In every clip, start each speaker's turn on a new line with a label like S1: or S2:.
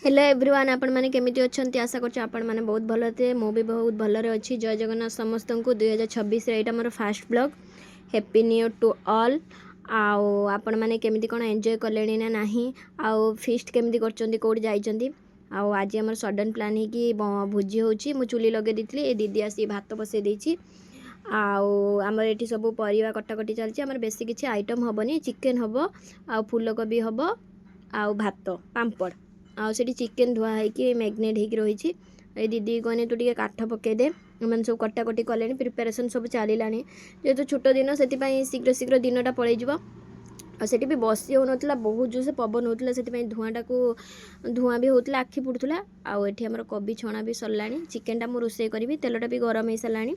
S1: Hello everyone, ଆପଣମାନେ କେମିତି ଅଛନ୍ତି? ଆଶା କରୁଛି ଆପଣମାନେ ବହୁତ ଭଲ ଥିବେ। ମୁଁ ବି ବହୁତ ଭଲରେ ଅଛି। ଜୟ ଜଗନ୍ନାଥ ସମସ୍ତଙ୍କୁ। 2026ରେ ଏଇଟା ମୋର first vlog. Happy New Year to all. ଆଉ ଆପଣମାନେ କେମିତି କ'ଣ ଏନ୍ଜୟ କଲେଣି ନା ନାହିଁ? ଆଉ ଫିଷ୍ଟ କେମିତି କରୁଛନ୍ତି? କେଉଁଠି ଯାଇଛନ୍ତି? ଆଉ ଆଜି ଆମର ସଡ଼ନ୍ ପ୍ଲାନ୍ ହେଇକି ଭୋଜି ହେଉଛି। ମୁଁ ଚୁଲି ଲଗେଇ ଦେଇଥିଲି, ଏ ଦିଦି ଆସିକି ଭାତ ବସେଇ ଦେଇଛି। ଆଉ ଆମର ଏଠି ସବୁ ପରିବା କଟାକଟି ଚାଲିଛି। ଆମର ବେଶୀ କିଛି ଆଇଟମ୍ ହେବନି। ଚିକେନ୍ ହେବ ଆଉ ଫୁଲକୋବି ହେବ ଆଉ ଭାତ, ପାମ୍ପଡ଼। ଆଉ ସେଠି ଚିକେନ୍ ଧୁଆ ହେଇକି ମ୍ୟାରିନେଟ୍ ହେଇକି ରହିଛି। ଏ ଦିଦି କହିଲେ, ତୁ ଟିକେ କାଠ ପକେଇଦେ। ଏମାନେ ସବୁ କଟାକଟି କଲେଣି, ପ୍ରିପାରେସନ୍ ସବୁ ଚାଲିଲାଣି। ଯେହେତୁ ଛୋଟ ଦିନ, ସେଥିପାଇଁ ଶୀଘ୍ର ଶୀଘ୍ର ଦିନଟା ପଳେଇଯିବ। ଆଉ ସେଠି ବି ବସି ହେଉନଥିଲା, ବହୁତ ଜୋରସେ ପବନ ହେଉଥିଲା। ସେଥିପାଇଁ ଧୂଆଁଟାକୁ ଧୂଆଁ ବି ହେଉଥିଲା, ଆଖି ପୋଡ଼ୁଥିଲା। ଆଉ ଏଠି ଆମର କୋବି ଛଣା ବି ସରିଲାଣି। ଚିକେନଟା ମୁଁ ରୋଷେଇ କରିବି। ତେଲଟା ବି ଗରମ ହେଇସାରିଲାଣି।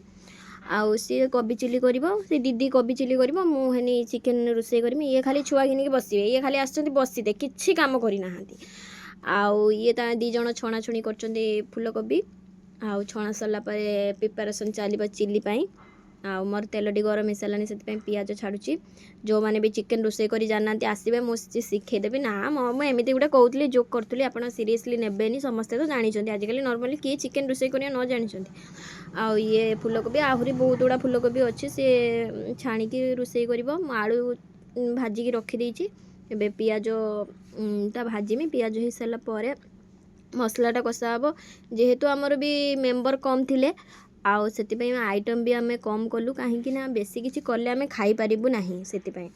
S1: ଆଉ ସିଏ କୋବି ଚିଲି କରିବ, ସେ ଦିଦି କୋବି ଚିଲି କରିବ, ମୁଁ ହେନି ଚିକେନ ରୋଷେଇ କରିବି। ଇଏ ଖାଲି ଛୁଆ ଘିନିକି ବସିବେ। ଇଏ ଖାଲି ଆସିଛନ୍ତି ବସିତେ, କିଛି କାମ କରିନାହାନ୍ତି। ଆଉ ଇଏ ତା ଦୁଇ ଜଣ ଛଣାଛୁଣି କରୁଛନ୍ତି ଫୁଲକୋବି। ଆଉ ଛଣା ସରିଲା ପରେ ପ୍ରିପାରେସନ୍ ଚାଲିବ ଚିଲି ପାଇଁ। ଆଉ ମୋର ତେଲଟି ଗରମ ହେଇସାରିଲାଣି, ସେଥିପାଇଁ ପିଆଜ ଛାଡ଼ୁଛି। ଯେଉଁମାନେ ବି ଚିକେନ ରୋଷେଇ କରି ଜାଣିନାହାନ୍ତି, ଆସିବେ, ମୁଁ ଶିଖେଇଦେବି। ନା, ମୁଁ ଏମିତି ଗୋଟେ କହୁଥିଲି, ଜୋକ୍ କରୁଥିଲି, ଆପଣ ସିରିୟସଲି ନେବେନି। ସମସ୍ତେ ତ ଜାଣିଛନ୍ତି, ଆଜିକାଲି ନର୍ମାଲି କିଏ ଚିକେନ ରୋଷେଇ କରିବା ନ ଜାଣିଛନ୍ତି? ଆଉ ଇଏ ଫୁଲକୋବି, ଆହୁରି ବହୁତ ଗୁଡ଼ା ଫୁଲକୋବି ଅଛି, ସିଏ ଛାଣିକି ରୋଷେଇ କରିବ। ମୁଁ ଆଳୁ ଭାଜିକି ରଖିଦେଇଛି। ଏବେ ପିଆଜ ଟା ଭାଜିମି। ପିଆଜ ହେଇସାରିଲା ପରେ ମସଲାଟା କଷା ହେବ। ଯେହେତୁ ଆମର ବି ମେମ୍ବର କମ୍ ଥିଲେ, ଆଉ ସେଥିପାଇଁ ଆଇଟମ୍ ବି ଆମେ କମ୍ କଲୁ, କାହିଁକି ନା ବେଶୀ କିଛି କଲେ ଆମେ ଖାଇପାରିବୁ ନାହିଁ, ସେଥିପାଇଁ।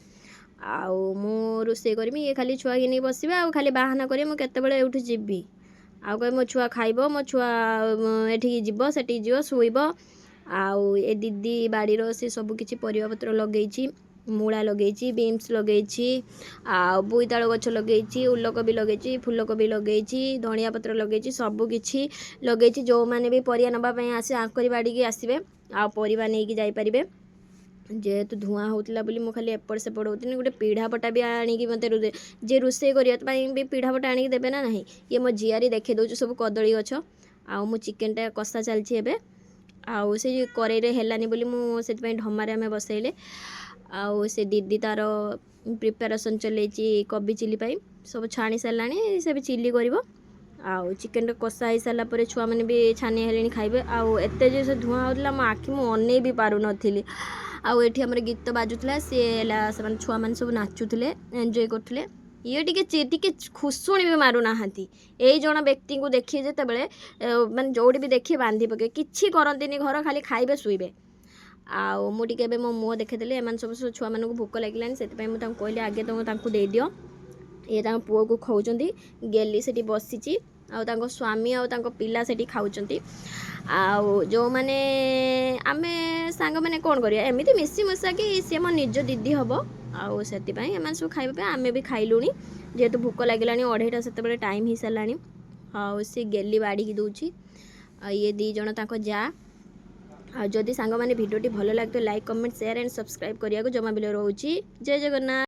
S1: ଆଉ ମୁଁ ରୋଷେଇ କରିମି, ଇଏ ଖାଲି ଛୁଆ ଘିନିକି ବସିବେ ଆଉ ଖାଲି ବାହାନା କରିବେ, ମୁଁ କେତେବେଳେ ଏଇଠୁ ଯିବି। ଆଉ କହିବେ ମୋ ଛୁଆ ଖାଇବ, ମୋ ଛୁଆ ଏଠିକି ଯିବ, ସେଠିକି ଯିବ, ଶୋଇବ। ଆଉ ଏ ଦିଦି ବାଡ଼ିର ସେ ସବୁ କିଛି ପରିବାପତ୍ର ଲଗେଇଛି। ମୂଳା ଲଗେଇଛି, ବିନ୍ସ ଲଗେଇଛି, ଆଉ ବୋଇତାଳୁ ଗଛ ଲଗେଇଛି, ଉଲକୋବି ଲଗେଇଛି, ଫୁଲକୋବି ଲଗେଇଛି, ଧଣିଆ ପତ୍ର ଲଗେଇଛି, ସବୁ କିଛି ଲଗେଇଛି। ଯେଉଁମାନେ ବି ପରିବା ନେବା ପାଇଁ ଆସେ, ଆଙ୍କରି ବାଡ଼ିକି ଆସିବେ ଆଉ ପରିବା ନେଇକି ଯାଇପାରିବେ। ଯେହେତୁ ଧୂଆଁ ହେଉଥିଲା ବୋଲି ମୁଁ ଖାଲି ଏପଟ ସେପଟ ହେଉଥିଲି। ଗୋଟେ ପିଢ଼ା ପଟା ବି ଆଣିକି ମୋତେ, ଯିଏ ରୋଷେଇ କରିବା ପାଇଁ ବି ପିଢ଼ା ପଟା ଆଣିକି ଦେବେ ନା ନାହିଁ? ଇଏ ମୋ ଝିଆରୀ ଦେଖେଇ ଦେଉଛି ସବୁ କଦଳୀ ଗଛ। ଆଉ ମୁଁ ଚିକେନଟା କଷା ଚାଲିଛି ଏବେ। ଆଉ ସେ କରେଇରେ ହେଲାନି ବୋଲି ମୁଁ ସେଥିପାଇଁ ଢମାରେ ଆମେ ବସେଇଲେ। ଆଉ ସେ ଦିଦି ତାର ପ୍ରିପାରେସନ୍ ଚଲେଇଛି କୋବି ଚିଲି ପାଇଁ। ସବୁ ଛାଣି ସାରିଲାଣି, ସେ ବି ଚିଲି କରିବ। ଆଉ ଚିକେନଟା କଷା ହେଇସାରିଲା ପରେ ଛୁଆମାନେ ବି ଛାନିଆ ହେଲେଣି, ଖାଇବେ। ଆଉ ଏତେ ଯେ ସେ ଧୂଆଁ ହେଉଥିଲା, ମୋ ଆଖି ମୁଁ ଅନେଇ ବି ପାରୁନଥିଲି। ଆଉ ଏଠି ଆମର ଗୀତ ବାଜୁଥିଲା, ସିଏ ହେଲା ସେମାନେ ଛୁଆମାନେ ସବୁ ନାଚୁଥିଲେ, ଏନ୍ଜୟ କରୁଥିଲେ। ଇଏ ଟିକେ ଟିକେ ଖୁସୁଣି ବି ମାରୁନାହାନ୍ତି। ଏଇ ଜଣ ବ୍ୟକ୍ତିଙ୍କୁ ଦେଖି ଯେତେବେଳେ ମାନେ ଯେଉଁଠି ବି ଦେଖି ବାନ୍ଧି ପକେଇ କିଛି କରନ୍ତିନି ଘର, ଖାଲି ଖାଇବେ, ଶୋଇବେ। ଆଉ ମୁଁ ଟିକେ ଏବେ ମୋ ମୁହଁ ଦେଖେଇଦେଲି। ଏମାନେ ସବୁ ସବୁ ଛୁଆମାନଙ୍କୁ ଭୋକ ଲାଗିଲାଣି, ସେଥିପାଇଁ ମୁଁ ତାଙ୍କୁ କହିଲି, ଆଗେ ତମ ତାଙ୍କୁ ଦେଇଦିଅ। ଇଏ ତାଙ୍କ ପୁଅକୁ ଖୋଉଛନ୍ତି, ଗେଲି ସେଠି ବସିଛି, ଆଉ ତାଙ୍କ ସ୍ୱାମୀ ଆଉ ତାଙ୍କ ପିଲା ସେଠି ଖାଉଛନ୍ତି। ଆଉ ଯେଉଁମାନେ ଆମେ ସାଙ୍ଗମାନେ କ'ଣ କରିବା, ଏମିତି ମିଶି ମିଶାକି ସିଏ ମୋ ନିଜ ଦିଦି ହେବ। ଆଉ ସେଥିପାଇଁ ଏମାନେ ସବୁ ଖାଇବା ପାଇଁ ଆମେ ବି ଖାଇଲୁଣି, ଯେହେତୁ ଭୋକ ଲାଗିଲାଣି। 2:30 ସେତେବେଳେ ଟାଇମ୍ ହେଇସାରିଲାଣି। ଆଉ ସେ ଗେଲି ବାଢ଼ିକି ଦେଉଛି। ଆଉ ଇଏ ଦୁଇ ଜଣ ତାଙ୍କ ଯା। ଆଉ ଯଦି ସାଙ୍ଗମାନେ ଭିଡ଼ିଓଟି ଭଲ ଲାଗିଥିବ, like, comment, share and subscribe କରିବାକୁ ଜମା ବି ରହୁଛି। ଜୟ ଜଗନ୍ନାଥ।